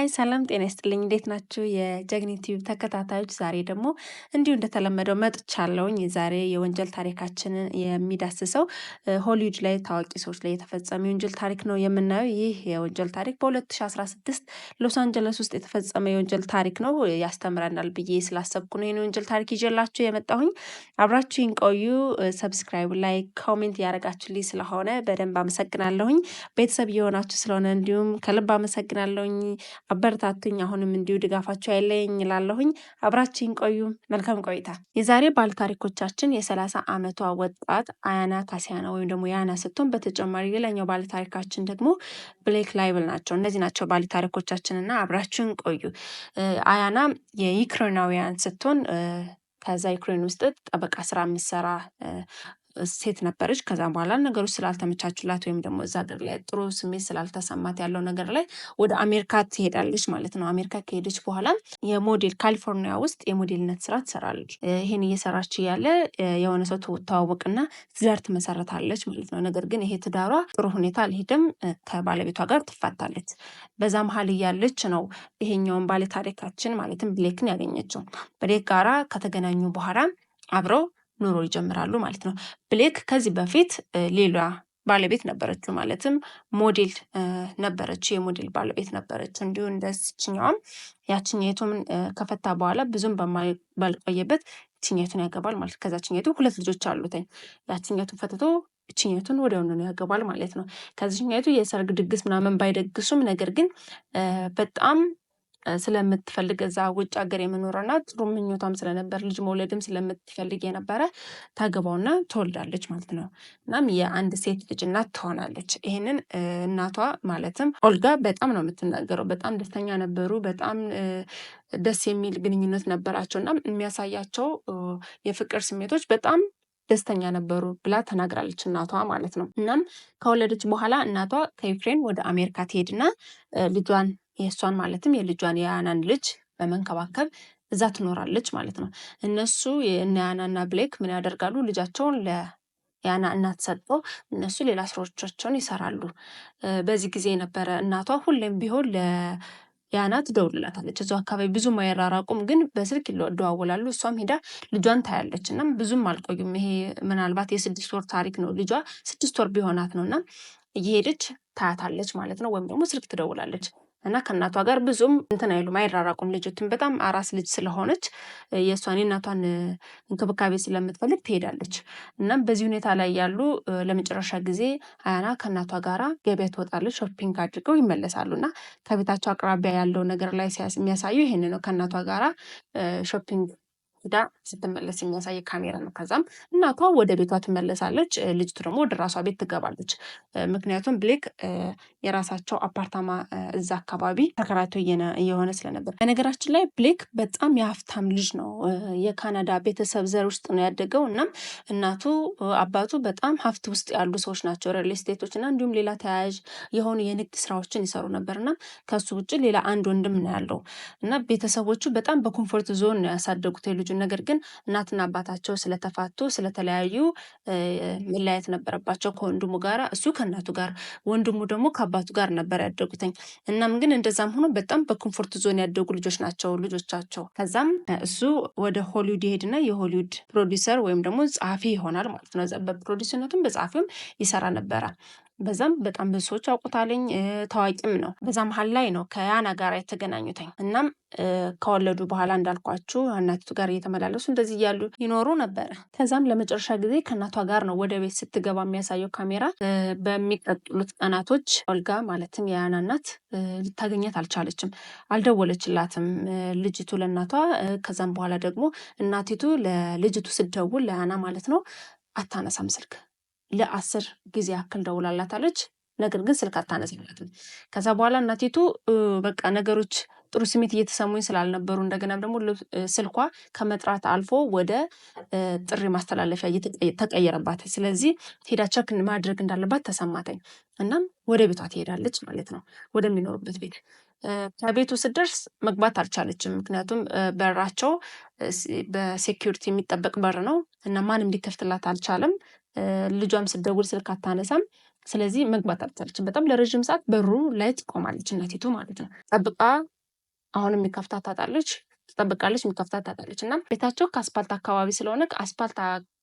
Hi ሰላም ጤና ይስጥልኝ። እንዴት ናችሁ የጀግኒት ቲዩብ ተከታታዮች? ዛሬ ደግሞ እንዲሁ እንደተለመደው መጥቻለሁኝ። ዛሬ የወንጀል ታሪካችንን የሚዳስሰው ሆሊውድ ላይ ታዋቂ ሰዎች ላይ የተፈጸመ የወንጀል ታሪክ ነው የምናየው። ይህ የወንጀል ታሪክ በ2016 ሎስ አንጀለስ ውስጥ የተፈጸመ የወንጀል ታሪክ ነው። ያስተምረናል ብዬ ስላሰብኩ ነው ይህን የወንጀል ታሪክ ይዤላችሁ የመጣሁኝ። አብራችሁኝ ቆዩ። Subscribe፣ like፣ comment ያደረጋችሁልኝ ስለሆነ በደንብ አመሰግናለሁኝ። ቤተሰብ እየሆናችሁ ስለሆነ እንዲሁም ከልብ አመሰግናለሁኝ። አበረታቱኝ። አሁንም እንዲሁ ድጋፋችሁ አይለየኝ እላለሁኝ። አብራችሁኝ ቆዩ። መልካም ቆይታ። የዛሬ ባለታሪኮቻችን የ30 ዓመቷ ወጣት አያና ካሲያና ወይም ደግሞ ያና ስትሆን በተጨማሪ ሌላኛው ባለታሪካችን ደግሞ ብሌክ ላይቭል ናቸው። እነዚህ ናቸው ባለታሪኮቻችን እና አብራችሁን ቆዩ። አያና የዩክሬናውያን ስትሆን ከዛ ዩክሬን ውስጥ ጠበቃ ስራ የምትሰራ ሴት ነበረች። ከዛም በኋላ ነገሮች ስላልተመቻቹላት ወይም ደግሞ እዛ ሀገር ላይ ጥሩ ስሜት ስላልተሰማት ያለው ነገር ላይ ወደ አሜሪካ ትሄዳለች ማለት ነው። አሜሪካ ከሄደች በኋላ የሞዴል ካሊፎርኒያ ውስጥ የሞዴልነት ስራ ትሰራለች። ይሄን እየሰራች እያለ የሆነ ሰው ትተዋወቅና ትዳር ትመሰረታለች ማለት ነው። ነገር ግን ይሄ ትዳሯ ጥሩ ሁኔታ አልሄደም። ከባለቤቷ ጋር ትፋታለች። በዛ መሀል እያለች ነው ይሄኛውን ባለ ታሪካችን ማለትም ብሌክን ያገኘችው። ብሌክ ጋራ ከተገናኙ በኋላ አብረው ኑሮ ይጀምራሉ ማለት ነው። ብሌክ ከዚህ በፊት ሌላ ባለቤት ነበረችው፣ ማለትም ሞዴል ነበረች፣ የሞዴል ባለቤት ነበረች። እንዲሁ እንደዚችኛዋም ያችኛይቱን ከፈታ በኋላ ብዙም ባልቆየበት ይችኛይቱን ያገባል ማለት። ከዛችኛይቱ ሁለት ልጆች አሉትኝ። ያችኛይቱን ፈትቶ እችኛይቱን ወዲያውኑ ያገባል ማለት ነው። ከዚችኛይቱ የሰርግ ድግስ ምናምን ባይደግሱም ነገር ግን በጣም ስለምትፈልግ እዛ ውጭ ሀገር የመኖርና ጥሩ ምኞቷም ስለነበር ልጅ መውለድም ስለምትፈልግ የነበረ ታገባውና ትወልዳለች ማለት ነው። እናም የአንድ ሴት ልጅ እናት ትሆናለች። ይሄንን እናቷ ማለትም ኦልጋ በጣም ነው የምትናገረው። በጣም ደስተኛ ነበሩ። በጣም ደስ የሚል ግንኙነት ነበራቸው እና የሚያሳያቸው የፍቅር ስሜቶች በጣም ደስተኛ ነበሩ ብላ ተናግራለች እናቷ ማለት ነው። እናም ከወለደች በኋላ እናቷ ከዩክሬን ወደ አሜሪካ ትሄድና ልጇን የእሷን ማለትም የልጇን የያናን ልጅ በመንከባከብ እዛ ትኖራለች ማለት ነው። እነሱ እነ ያናና ብሌክ ምን ያደርጋሉ? ልጃቸውን ለያና እናት ሰጥተው እነሱ ሌላ ስራዎቻቸውን ይሰራሉ። በዚህ ጊዜ የነበረ እናቷ ሁሌም ቢሆን ለያና ትደውልላታለች። እዛው አካባቢ ብዙም አይራራቁም፣ ግን በስልክ ይደዋወላሉ። እሷም ሄዳ ልጇን ታያለች። እናም ብዙም አልቆዩም። ይሄ ምናልባት የ6 ወር ታሪክ ነው። ልጇ 6 ወር ቢሆናት ነው እና እየሄደች ታያታለች ማለት ነው። ወይም ደግሞ ስልክ ትደውላለች። እና ከእናቷ ጋር ብዙም እንትን አይሉም፣ አይራራቁም። ልጅቱን በጣም አራስ ልጅ ስለሆነች የእሷን የእናቷን እንክብካቤ ስለምትፈልግ ትሄዳለች። እናም በዚህ ሁኔታ ላይ ያሉ ለመጨረሻ ጊዜ አያና ከእናቷ ጋራ ገበያ ትወጣለች። Shopping አድርገው ይመለሳሉ እና ከቤታቸው አቅራቢያ ያለው ነገር ላይ የሚያሳዩ ይሄን ነው። ከእናቷ ጋራ shopping ሂዳ ስትመለስ የሚያሳይ ካሜራ ነው። ከዛም እናቷ ወደ ቤቷ ትመለሳለች፣ ልጅቱ ደግሞ ወደ ራሷ ቤት ትገባለች። ምክንያቱም ብሌክ የራሳቸው አፓርታማ እዛ አካባቢ ተከራይቶ እየሆነ ስለነበር። በነገራችን ላይ ብሌክ በጣም የሀብታም ልጅ ነው። የካናዳ ቤተሰብ ዘር ውስጥ ነው ያደገው። እናም እናቱ አባቱ በጣም ሀብት ውስጥ ያሉ ሰዎች ናቸው። Real estate ኦች እና እንዲሁም ሌላ ተያያዥ የሆኑ የንግድ ስራዎችን ይሰሩ ነበር እና ከሱ ውጭ ሌላ አንድ ወንድም ነው ያለው እና ቤተሰቦቹ በጣም በ comfort zone ነው ያሳደጉት የልጁን። ነገር ግን እናትና አባታቸው ስለተፋቱ ስለተለያዩ መለያየት ነበረባቸው ከወንድሙ ጋር። እሱ ከእናቱ ጋር፣ ወንድሙ ደግሞ ከአባቱ ጋር ነበር ያደጉትኝ። እናም ግን እንደዛም ሆኖ በጣም በ comfort zone ያደጉ ልጆች ናቸው ልጆቻቸው። ከዛም እሱ ወደ ሆሊውድ ይሄድና የሆሊውድ ፕሮዲሰር ወይም ደግሞ ጸሐፊ ይሆናል ማለት ነው። በፕሮዲሰርነቱም በጸሐፊውም ይሰራ ነበረ። በዛም በጣም ብዙ ሰዎች ያውቁታልኝ፣ ታዋቂም ነው። በዛ መሀል ላይ ነው ከያና ጋር የተገናኙትኝ። እናም ከወለዱ በኋላ እንዳልኳችሁ እናቲቱ ጋር እየተመላለሱ እንደዚህ እያሉ ይኖሩ ነበረ። ከዛም ለመጨረሻ ጊዜ ከእናቷ ጋር ነው ወደ ቤት ስትገባ የሚያሳየው ካሜራ። በሚቀጥሉት ቀናቶች ኦልጋ ማለትም የያና እናት ልታገኛት አልቻለችም፣ አልደወለችላትም ልጅቱ ለእናቷ። ከዛም በኋላ ደግሞ እናቲቱ ለልጅቱ ስትደውል ለያና ማለት ነው አታነሳም ስልክ። ለ10 ጊዜ ያክል ደውላላታለች። ነገር ግን ስልክ አታነሳላትም። ከዛ በኋላ እናቲቱ በቃ ነገሮች ጥሩ ስሜት እየተሰሙኝ ስላልነበሩ እንደገናም ደግሞ ስልኳ ከመጥራት አልፎ ወደ ጥሪ ማስተላለፊያ ተቀየረባት። ስለዚህ ሄዳ check ማድረግ እንዳለባት ተሰማተኝ። እናም ወደ ቤቷ ትሄዳለች ማለት ነው፣ ወደሚኖሩበት ቤት። ከቤቱ ስትደርስ መግባት አልቻለችም። ምክንያቱም በራቸው በ security የሚጠበቅ በር ነው እና ማንም ሊከፍትላት አልቻለም። ልጇም ስትደውል ስልክ አታነሳም። ስለዚህ መግባት አልቻለችም። በጣም ለረዥም ሰዓት በሩ ላይ ትቆማለች እናቲቱ ማለት ነው። ጠብቃ አሁንም የሚከፍታት ታጣለች፣ ትጠብቃለች፣ የሚከፍታት ታጣለች። እና ቤታቸው ከአስፓልት አካባቢ ስለሆነ አስፓልት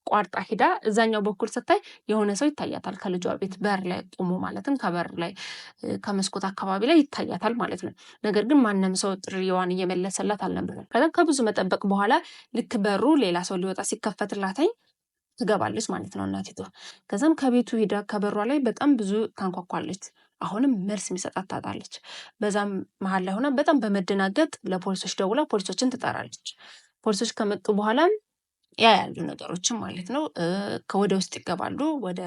ቋርጣ ሂዳ እዛኛው በኩል ስታይ የሆነ ሰው ይታያታል። ከልጇ ቤት በር ላይ ቆሞ፣ ማለትም ከበር ላይ ከመስኮት አካባቢ ላይ ይታያታል ማለት ነው። ነገር ግን ማንም ሰው ጥሪዋን እየመለሰላት አልነበረም። ከዛ ከብዙ መጠበቅ በኋላ ልክ በሩ ሌላ ሰው ሊወጣ ሲከፈትላተኝ ትገባለች ማለት ነው እናቲቱ። ከዛም ከቤቱ ሂዳ ከበሯ ላይ በጣም ብዙ ታንኳኳለች። አሁንም መልስ የሚሰጣት ታጣለች። በዛም መሀል ላይ ሆና በጣም በመደናገጥ ለፖሊሶች ደውላ ፖሊሶችን ትጠራለች። ፖሊሶች ከመጡ በኋላም ያ ያሉ ነገሮችን ማለት ነው፣ ከወደ ውስጥ ይገባሉ፣ ወደ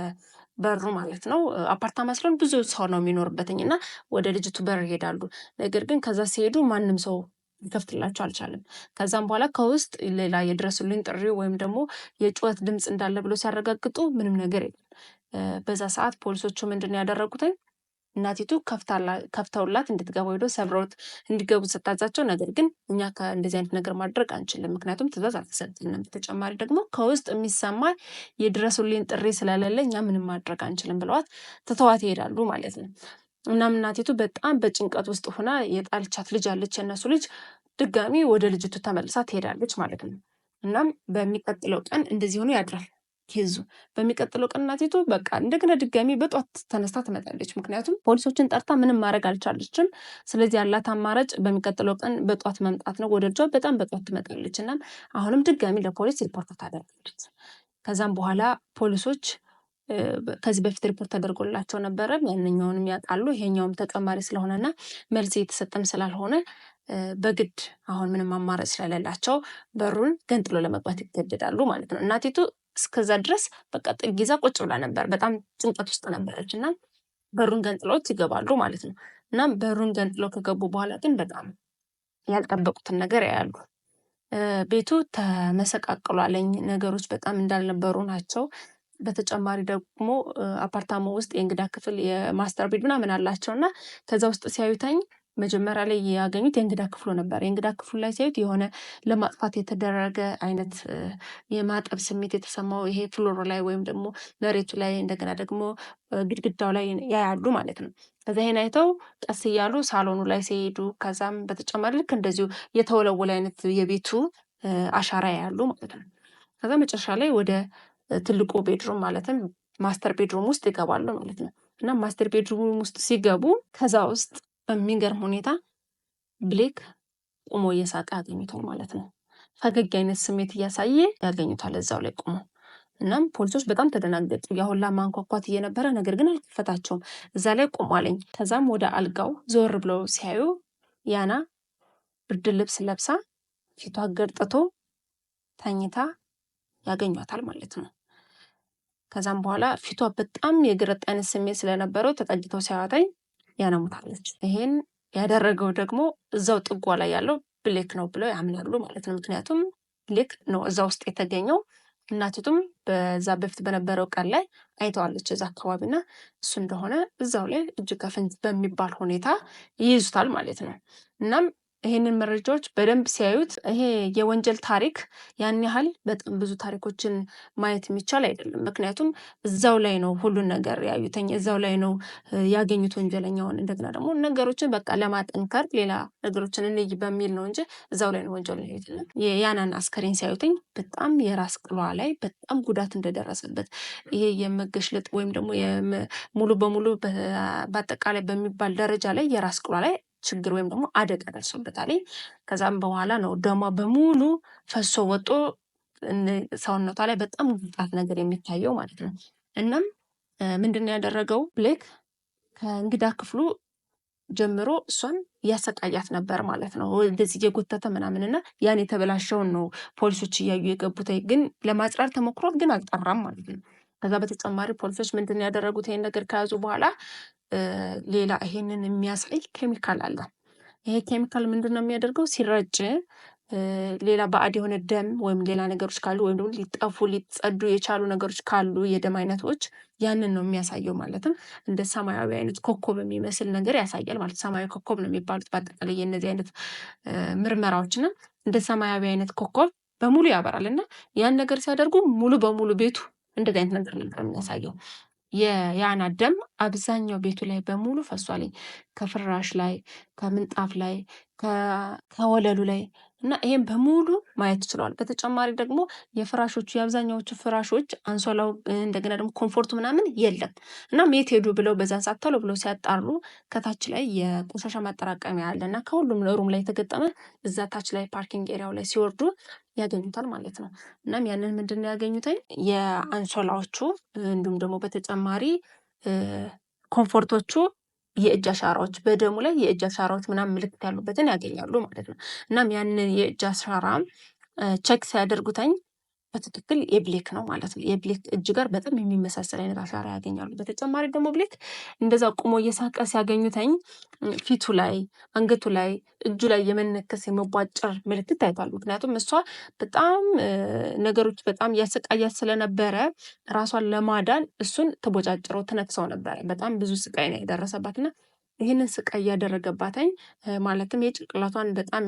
በሩ ማለት ነው። አፓርታማ ስለሆነ ብዙ ሰው ነው የሚኖርበትኝ እና ወደ ልጅቱ በር ይሄዳሉ። ነገር ግን ከዛ ሲሄዱ ማንም ሰው ሊከፍትላቸው አልቻለም። ከዛም በኋላ ከውስጥ ሌላ የድረሱልኝ ጥሪ ወይም ደግሞ የጩኸት ድምፅ እንዳለ ብሎ ሲያረጋግጡ ምንም ነገር የለም። በዛ ሰዓት ፖሊሶቹ ምንድን ነው ያደረጉትኝ? እናቲቱ ከፍተውላት እንድትገባ ሄዶ ሰብረውት እንዲገቡ ስታዛቸው፣ ነገር ግን እኛ ከእንደዚህ አይነት ነገር ማድረግ አንችልም፣ ምክንያቱም ትዕዛዝ አልተሰጠንም። በተጨማሪ ደግሞ ከውስጥ የሚሰማ የድረሱልኝ ጥሪ ስለሌለ እኛ ምንም ማድረግ አንችልም ብለዋት ትተዋት ይሄዳሉ ማለት ነው። እናም እናቲቱ በጣም በጭንቀት ውስጥ ሆና የጣልቻት ልጅ አለች፣ የእነሱ ልጅ፣ ድጋሚ ወደ ልጅቱ ተመልሳ ትሄዳለች ማለት ነው። እናም በሚቀጥለው ቀን እንደዚህ ሆኖ ያድራል case ኡ። በሚቀጥለው ቀን እናቲቱ በቃ እንደገና ድጋሚ በጧት ተነስታ ትመጣለች። ምክንያቱም ፖሊሶችን ጠርታ ምንም ማድረግ አልቻለችም። ስለዚህ ያላት አማራጭ በሚቀጥለው ቀን በጧት መምጣት ነው። ወደ ልጇ በጣም በጧት ትመጣለች። እናም አሁንም ድጋሚ ለፖሊስ ሪፖርት ታደርጋለች። ከዛም በኋላ ፖሊሶች ከዚህ በፊት ሪፖርት ተደርጎላቸው ነበረ። ያንኛውንም ያውቃሉ። ይሄኛውም ተጨማሪ ስለሆነና መልስ እየተሰጠም ስላልሆነ በግድ አሁን ምንም አማራጭ ስለሌላቸው በሩን ገንጥሎ ለመግባት ይገደዳሉ ማለት ነው። እናቲቱ እስከዛ ድረስ በቃ ጥግ ይዛ ቁጭ ብላ ነበር። በጣም ጭንቀት ውስጥ ነበረች እና በሩን ገንጥለውት ይገባሉ ማለት ነው። እናም በሩን ገንጥለው ከገቡ በኋላ ግን በጣም ያልጠበቁትን ነገር ያያሉ። ቤቱ ተመሰቃቅሏለኝ፣ ነገሮች በጣም እንዳልነበሩ ናቸው። በተጨማሪ ደግሞ አፓርታማ ውስጥ የእንግዳ ክፍል፣ የ master bed ምናምን አላቸው እና ከዛ ውስጥ ሲያዩተኝ መጀመሪያ ላይ ያገኙት የእንግዳ ክፍሉ ነበር። የእንግዳ ክፍሉ ላይ ሲያዩት የሆነ ለማጥፋት የተደረገ አይነት የማጠብ ስሜት የተሰማው ይሄ floor ኡ ላይ ወይም ደግሞ መሬቱ ላይ፣ እንደገና ደግሞ ግድግዳው ላይ ያያሉ ማለት ነው። ከዛ ይሄን አይተው ቀስ እያሉ ሳሎኑ ላይ ሲሄዱ ከዛም በተጨማሪ ልክ እንደዚሁ የተወለወለ አይነት የቤቱ አሻራ ያያሉ ማለት ነው። ከዛ መጨረሻ ላይ ወደ ትልቁ bedroom ማለትም master bedroom ውስጥ ይገባሉ ማለት ነው። እና master bedroom ውስጥ ሲገቡ ከዛ ውስጥ በሚገርም ሁኔታ ብሌክ ቆሞ እየሳቀ ያገኙታል ማለት ነው። ፈገግ አይነት ስሜት እያሳየ ያገኙታል እዛው ላይ ቆሞ። እናም ፖሊሶች በጣም ተደናገጡ። ያሁላ ማንኳኳት እየነበረ ነገር ግን አልከፈታቸውም። እዛ ላይ ቆሟለኝ። ከዛም ወደ አልጋው ዞር ብለው ሲያዩ ያና ብርድ ልብስ ለብሳ ፊቷ ገርጥቶ ተኝታ ያገኟታል ማለት ነው። ከዛም በኋላ ፊቷ በጣም የግረጥ አይነት ስሜት ስለነበረው ተጠግተው ሲያዋታኝ ያና ሞታለች። ይሄን ያደረገው ደግሞ እዛው ጥጓ ላይ ያለው ብሌክ ነው ብለው ያምናሉ ማለት ነው። ምክንያቱም ብሌክ ነው እዛ ውስጥ የተገኘው። እናቲቱም በዛ በፊት በነበረው ቀን ላይ አይተዋለች እዛ አካባቢና እሱ እንደሆነ እዛው ላይ እጅ ከፍንጅ በሚባል ሁኔታ ይይዙታል ማለት ነው። እናም ይሄንን መረጃዎች በደንብ ሲያዩት ይሄ የወንጀል ታሪክ ያን ያህል በጣም ብዙ ታሪኮችን ማየት የሚቻል አይደለም። ምክንያቱም እዛው ላይ ነው ሁሉን ነገር ያዩተኝ፣ እዛው ላይ ነው ያገኙት ወንጀለኛውን። እንደገና ደግሞ ነገሮችን በቃ ለማጠንከር ሌላ ነገሮችን እንይ በሚል ነው እንጂ እዛው ላይ ነው ወንጀሉን ያዩት። የያናን አስከሬን ሲያዩትኝ በጣም የራስ ቅሏ ላይ በጣም ጉዳት እንደደረሰበት፣ ይሄ የመገሽለጥ ወይም ደግሞ ሙሉ በሙሉ በአጠቃላይ በሚባል ደረጃ ላይ የራስ ቅሏ ላይ ችግር ወይም ደግሞ አደጋ ደርሶበታል። ከዛም በኋላ ነው ደሟ በሙሉ ፈሶ ወጦ ሰውነቷ ላይ በጣም ጉዳት ነገር የሚታየው ማለት ነው። እናም ምንድን ነው ያደረገው ብሌክ? ከእንግዳ ክፍሉ ጀምሮ እሷን እያሰቃያት ነበር ማለት ነው። እንደዚህ እየጎተተ ምናምን እና ያን የተበላሸውን ነው ፖሊሶች እያዩ የገቡት። ግን ለማጽዳት ተሞክሯል፣ ግን አልጠራም ማለት ነው። ከዛ በተጨማሪ ፖሊሶች ምንድን ነው ያደረጉት? ይሄን ነገር ከያዙ በኋላ ሌላ ይሄንን የሚያሳይ ኬሚካል አለ። ይሄ ኬሚካል ምንድን ነው የሚያደርገው? ሲረጭ ሌላ ባዕድ የሆነ ደም ወይም ሌላ ነገሮች ካሉ ወይም ደግሞ ሊጠፉ ሊጸዱ የቻሉ ነገሮች ካሉ የደም አይነቶች ያንን ነው የሚያሳየው። ማለትም እንደ ሰማያዊ አይነት ኮከብ የሚመስል ነገር ያሳያል ማለት፣ ሰማያዊ ኮከብ ነው የሚባሉት በአጠቃላይ የእነዚህ አይነት ምርመራዎች፣ እና እንደ ሰማያዊ አይነት ኮከብ በሙሉ ያበራል እና ያን ነገር ሲያደርጉ ሙሉ በሙሉ ቤቱ እንደዚህ አይነት ነገር ነበር የሚያሳየው። የያና ደም አብዛኛው ቤቱ ላይ በሙሉ ፈሷልኝ። ከፍራሽ ላይ፣ ከምንጣፍ ላይ፣ ከወለሉ ላይ እና ይሄን በሙሉ ማየት ችለዋል። በተጨማሪ ደግሞ የፍራሾቹ የአብዛኛዎቹ ፍራሾች አንሶላው እንደገና ደግሞ comfort ኡ ምናምን የለም። እናም የት ሄዱ ብለው በዛን ሰዓት ቶሎ ብለው ሲያጣሩ ከታች ላይ የቆሻሻ ማጠራቀሚያ አለ እና ከሁሉም room ላይ የተገጠመ እዛ ታች ላይ parking area ው ላይ ሲወርዱ ያገኙታል ማለት ነው። እናም ያንን ምንድን ነው ያገኙትኝ የአንሶላዎቹ እንዲሁም ደግሞ በተጨማሪ comfort ኦቹ የእጅ አሻራዎች በደሙ ላይ የእጅ አሻራዎች ምናምን ምልክት ያሉበትን ያገኛሉ ማለት ነው። እናም ያንን የእጅ አሻራ check ሲያደርጉተኝ በትክክል የብሌክ ነው ማለት ነው። የብሌክ እጅ ጋር በጣም የሚመሳሰል አይነት አሻራ ያገኛሉ። በተጨማሪ ደግሞ ብሌክ እንደዛ ቁሞ እየሳቀ ሲያገኙተኝ ፊቱ ላይ፣ አንገቱ ላይ፣ እጁ ላይ የመነከስ የመቧጨር ምልክት ታይቷል። ምክንያቱም እሷ በጣም ነገሮች በጣም እያሰቃያት ስለነበረ ራሷን ለማዳን እሱን ትቦጫጭረው ትነክሰው ነበረ። በጣም ብዙ ስቃይ ነው የደረሰባትና ይህንን ስቃይ እያደረገባትኝ ማለትም የጭንቅላቷን በጣም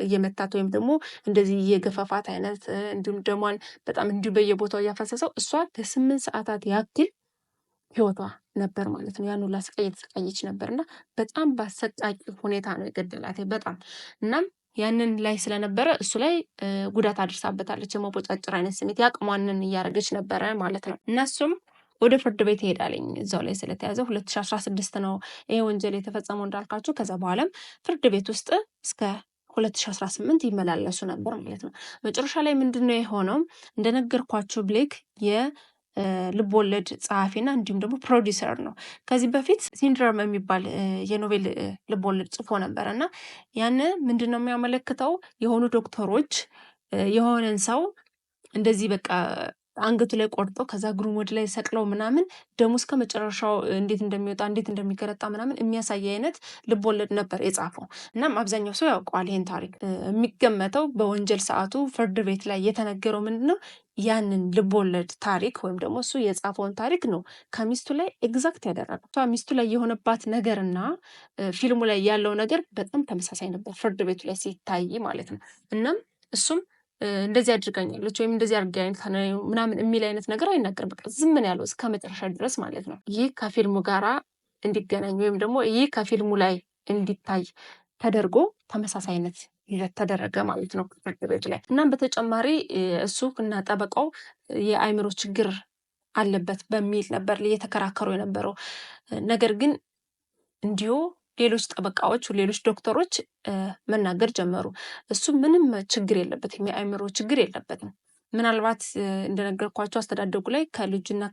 እየመታት ወይም ደግሞ እንደዚህ እየገፈፋት አይነት እንዲሁም ደሟን በጣም እንዲሁ በየቦታው እያፈሰሰው እሷ ለ8 ሰዓታት ያክል ህይወቷ ነበር ማለት ነው። ያን ሁላ ስቃይ እየተሰቃየች ነበር እና በጣም በአሰቃቂ ሁኔታ ነው የገደላት በጣም። እናም ያንን ላይ ስለነበረ እሱ ላይ ጉዳት አድርሳበታለች። የመቦጫጭር አይነት ስሜት ያቅሟንን እያደረገች ነበረ ማለት ነው። እና እሱም ወደ ፍርድ ቤት ይሄዳለኝ እዛው ላይ ስለተያዘ 2016 ነው ይሄ ወንጀል የተፈጸመው እንዳልካችሁ። ከዛ በኋላም ፍርድ ቤት ውስጥ እስከ 2018 ይመላለሱ ነበር ማለት ነው። መጨረሻ ላይ ምንድነው የሆነው? እንደነገርኳችሁ ብሌክ የልብ ወለድ ጸሐፊና እንዲሁም ደግሞ ፕሮዲውሰር ነው። ከዚህ በፊት Syndrome የሚባል የ novel ልብ ወለድ ጽፎ ነበር እና ያን ምንድነው የሚያመለክተው የሆኑ ዶክተሮች የሆነን ሰው እንደዚህ በቃ አንገቱ ላይ ቆርጦ ከዛ እግሩን ወደ ላይ ሰቅለው ምናምን ደሙ እስከ መጨረሻው እንዴት እንደሚወጣ እንዴት እንደሚገረጣ ምናምን የሚያሳይ አይነት ልቦለድ ነበር የጻፈው። እናም አብዛኛው ሰው ያውቀዋል ይሄን ታሪክ። የሚገመተው በወንጀል ሰዓቱ ፍርድ ቤት ላይ የተነገረው ምንድነው ያንን ልቦለድ ታሪክ ወይም ደግሞ እሱ የጻፈውን ታሪክ ነው ከሚስቱ ላይ exact ያደረገው። እሷ ሚስቱ ላይ የሆነባት ነገርና ፊልሙ ላይ ያለው ነገር በጣም ተመሳሳይ ነበር ፍርድ ቤቱ ላይ ሲታይ ማለት ነው። እናም እሱም እንደዚህ አድርጋኛለች ወይም እንደዚህ አድርጋኝ ምናምን የሚል አይነት ነገር አይናገርም። በቃ ዝም ነው ያለው እስከ መጨረሻ ድረስ ማለት ነው። ይህ ከፊልሙ ጋራ እንዲገናኝ ወይም ደግሞ ይህ ከፊልሙ ላይ እንዲታይ ተደርጎ ተመሳሳይነት ይዘት ተደረገ ማለት ነው ፍርድ ቤቱ ላይ። እናም በተጨማሪ እሱ እና ጠበቃው የአእምሮ ችግር አለበት በሚል ነበር እየተከራከሩ የነበረው። ነገር ግን እንዲሁ ሌሎች ጠበቃዎች ሌሎች ዶክተሮች መናገር ጀመሩ። እሱ ምንም ችግር የለበትም፣ የአእምሮ ችግር የለበትም። ምናልባት እንደነገርኳቸው አስተዳደጉ ላይ ከልጅና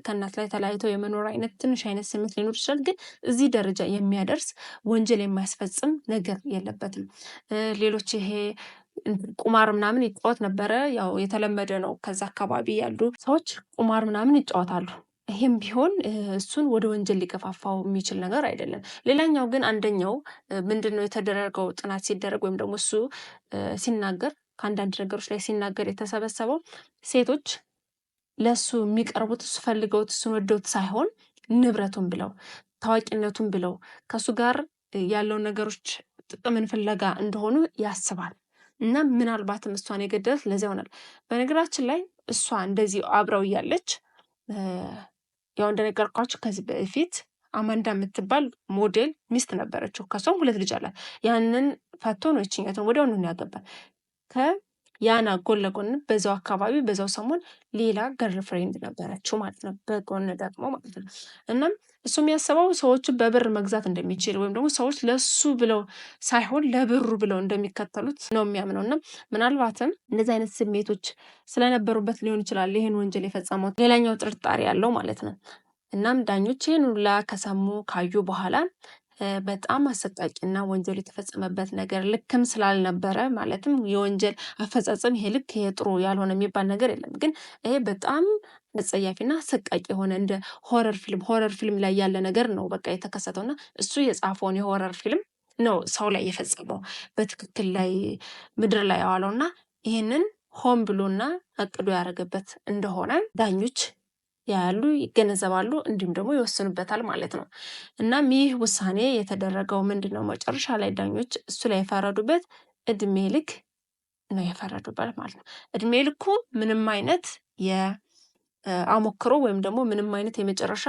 ከእናት ላይ ተለያይተው የመኖር አይነት ትንሽ አይነት ስሜት ሊኖር ይችላል። ግን እዚህ ደረጃ የሚያደርስ ወንጀል የማያስፈጽም ነገር የለበትም። ሌሎች ይሄ ቁማር ምናምን ይጫወት ነበረ። ያው የተለመደ ነው። ከዛ አካባቢ ያሉ ሰዎች ቁማር ምናምን ይጫወታሉ። ይሄም ቢሆን እሱን ወደ ወንጀል ሊገፋፋው የሚችል ነገር አይደለም። ሌላኛው ግን አንደኛው ምንድን ነው የተደረገው ጥናት ሲደረግ ወይም ደግሞ እሱ ሲናገር ከአንዳንድ ነገሮች ላይ ሲናገር የተሰበሰበው ሴቶች ለእሱ የሚቀርቡት እሱ ፈልገውት እሱን ወደውት ሳይሆን ንብረቱን ብለው ታዋቂነቱን ብለው ከእሱ ጋር ያለውን ነገሮች ጥቅምን ፍለጋ እንደሆኑ ያስባል። እና ምናልባትም እሷን የገደለት ለዚያ ይሆናል። በነገራችን ላይ እሷ እንደዚህ አብረው እያለች ያው እንደነገርኳችሁ ከዚህ በፊት አማንዳ የምትባል ሞዴል ሚስት ነበረችው። ከሷም ሁለት ልጅ አላት። ያንን ፈቶ ነው ይችኛትን ወዲያውኑ ነው ያገባል። ከያና ጎን ለጎን በዛው አካባቢ በዛው ሰሞን ሌላ girlfriend ነበረችው ማለት ነው። በጎን ደግሞ ማለት ነው። እናም እሱ የሚያስበው ሰዎችን በብር መግዛት እንደሚችል ወይም ደግሞ ሰዎች ለሱ ብለው ሳይሆን ለብሩ ብለው እንደሚከተሉት ነው የሚያምነው። እና ምናልባትም እንደዚህ አይነት ስሜቶች ስለነበሩበት ሊሆን ይችላል ይህን ወንጀል የፈጸመው ሌላኛው ጥርጣሬ ያለው ማለት ነው። እናም ዳኞች ይህን ሁላ ከሰሙ ካዩ በኋላ በጣም አሰቃቂና ወንጀል የተፈጸመበት ነገር ልክም ስላልነበረ ማለትም የወንጀል አፈጻጸም ይሄ ልክ ይሄ ጥሩ ያልሆነ የሚባል ነገር የለም። ግን ይሄ በጣም አጸያፊና አሰቃቂ የሆነ እንደ horror film ላይ ያለ ነገር ነው በቃ የተከሰተው እና እሱ የጻፈውን የ horror film ነው ሰው ላይ የፈጸመው በትክክል ላይ ምድር ላይ የዋለው እና ይህንን ሆን ብሎና አቅዶ ያደረገበት እንደሆነ ዳኞች ያያሉ፣ ይገነዘባሉ፣ እንዲሁም ደግሞ ይወስኑበታል ማለት ነው። እናም ይህ ውሳኔ የተደረገው ምንድን ነው? መጨረሻ ላይ ዳኞች እሱ ላይ የፈረዱበት እድሜ ልክ ነው የፈረዱበት ማለት ነው። እድሜ ልኩ ምንም አይነት የአሞክሮ ወይም ደግሞ ምንም አይነት የመጨረሻ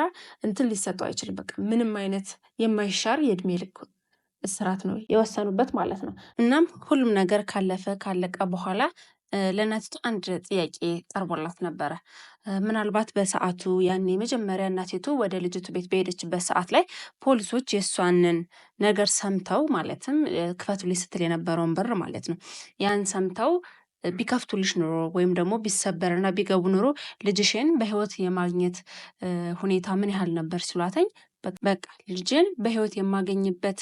እንትን ሊሰጠው አይችልም። በቃ ምንም አይነት የማይሻር የእድሜ ልክ እስራት ነው የወሰኑበት ማለት ነው። እናም ሁሉም ነገር ካለፈ ካለቀ በኋላ ለእናቲቱ አንድ ጥያቄ ቀርቦላት ነበረ። ምናልባት በሰዓቱ ያኔ መጀመሪያ እናቲቱ ወደ ልጅቱ ቤት በሄደችበት ሰዓት ላይ ፖሊሶች የእሷንን ነገር ሰምተው፣ ማለትም ክፈቱልኝ ስትል የነበረውን በር ማለት ነው፣ ያን ሰምተው ቢከፍቱልሽ ኑሮ ወይም ደግሞ ቢሰበርና ቢገቡ ኑሮ ልጅሽን በህይወት የማግኘት ሁኔታ ምን ያህል ነበር ሲሏተኝ፣ በቃ ልጄን በህይወት የማገኝበት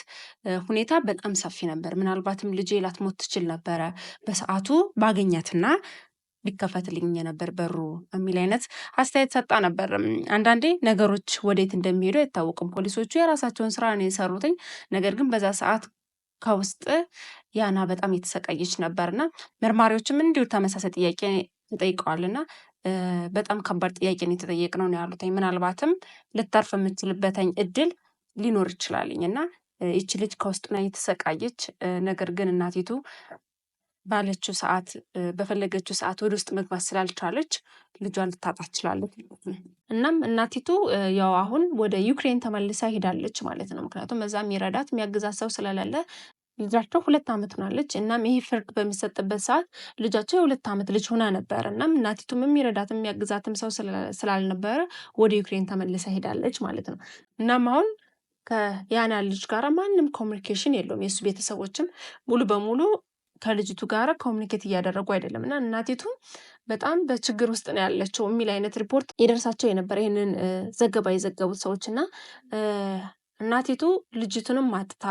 ሁኔታ በጣም ሰፊ ነበር። ምናልባትም ልጄ ላትሞት ትችል ነበረ በሰዓቱ ባገኛትና ቢከፈትልኝ ነበር በሩ የሚል አይነት አስተያየት ሰጣ ነበር። አንዳንዴ ነገሮች ወዴት እንደሚሄዱ አይታወቅም። ፖሊሶቹ የራሳቸውን ስራ ነው የሰሩትኝ። ነገር ግን በዛ ሰዓት ከውስጥ ያና በጣም የተሰቃየች ነበርና መርማሪዎችም እንዲሁ ተመሳሳይ ጥያቄ ተጠይቀዋልና በጣም ከባድ ጥያቄ ነው የተጠየቅነው ነው ያሉትኝ። ምናልባትም ልታርፍ የምትችልበትኝ እድል ሊኖር ይችላልኝ እና ይቺ ልጅ ከውስጥ ሆና እየተሰቃየች፣ ነገር ግን እናቲቱ ባለችው ሰዓት በፈለገችው ሰዓት ወደ ውስጥ መግባት ስላልቻለች ልጇን ልታጣ ትችላለች ማለት ነው። እናም እናቲቱ ያው አሁን ወደ ዩክሬን ተመልሳ ሄዳለች ማለት ነው። ምክንያቱም እዛ የሚረዳት የሚያግዛት ሰው ስለሌለ ልጃቸው 2 ዓመት ሆናለች። እናም ይህ ፍርድ በሚሰጥበት ሰዓት ልጃቸው የ2 ዓመት ልጅ ሆና ነበር። እናም እናቲቱም የሚረዳትም የሚያግዛትም ሰው ስላልነበረ ወደ ዩክሬን ተመልሳ ሄዳለች ማለት ነው። እናም አሁን ከያና ልጅ ጋር ማንም communication የለውም። የእሱ ቤተሰቦችም ሙሉ በሙሉ ከልጅቱ ጋር communicate እያደረጉ አይደለም እና እናቲቱ በጣም በችግር ውስጥ ነው ያለችው የሚል አይነት ሪፖርት የደርሳቸው የነበረ ይህንን ዘገባ የዘገቡት ሰዎች። እና እናቲቱ ልጅቱንም አጥታ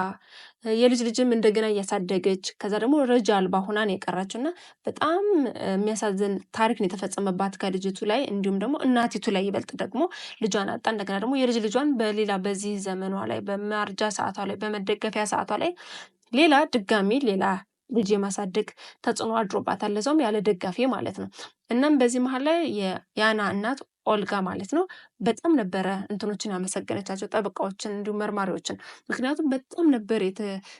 የልጅ ልጅም እንደገና እያሳደገች ከዛ ደግሞ ረጅ አልባ ሆና ነው የቀረችው እና በጣም የሚያሳዝን ታሪክ ነው የተፈጸመባት ከልጅቱ ላይ፣ እንዲሁም ደግሞ እናቲቱ ላይ። ይበልጥ ደግሞ ልጇን አጣ፣ እንደገና ደግሞ የልጅ ልጇን በሌላ በዚህ ዘመኗ ላይ በማርጃ ሰዓቷ ላይ በመደገፊያ ሰዓቷ ላይ ሌላ ድጋሚ ሌላ ልጅ የማሳደግ ተጽዕኖ አድሮባታል። ለዛውም ያለ ደጋፊ ማለት ነው። እናም በዚህ መሀል ላይ የያና እናት ኦልጋ ማለት ነው በጣም ነበረ እንትኖችን ያመሰገነቻቸው፣ ጠበቃዎችን እንዲሁም መርማሪዎችን። ምክንያቱም በጣም ነበር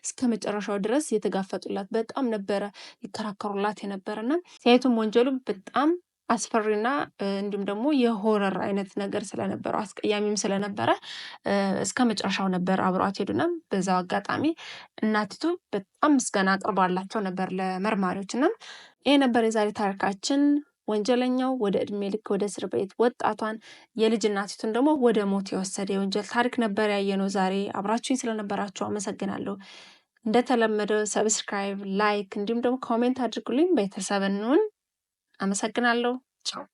እስከ መጨረሻው ድረስ የተጋፈጡላት፣ በጣም ነበረ ይከራከሩላት የነበረ እና ሲያዩትም ወንጀሉ በጣም አስፈሪና እንዲሁም ደግሞ የ horror አይነት ነገር ስለነበረው አስቀያሚም ስለነበረ እስከ መጨረሻው ነበር አብረዋት ሄዱና በዛው አጋጣሚ እናቲቱ በጣም ምስጋና አቅርባላቸው ነበር ለመርማሪዎች። እና ይሄ ነበር የዛሬ ታሪካችን። ወንጀለኛው ወደ እድሜ ልክ ወደ እስር ቤት፣ ወጣቷን የልጅ እናቲቱን ደግሞ ወደ ሞት የወሰደ የወንጀል ታሪክ ነበር ያየነው ዛሬ። አብራችሁኝ ስለነበራችሁ አመሰግናለሁ። እንደተለመደው subscribe፣ like እንዲሁም ደግሞ comment አድርጉልኝ። ቤተሰብ እንሁን። አመሰግናለሁ። ቻው።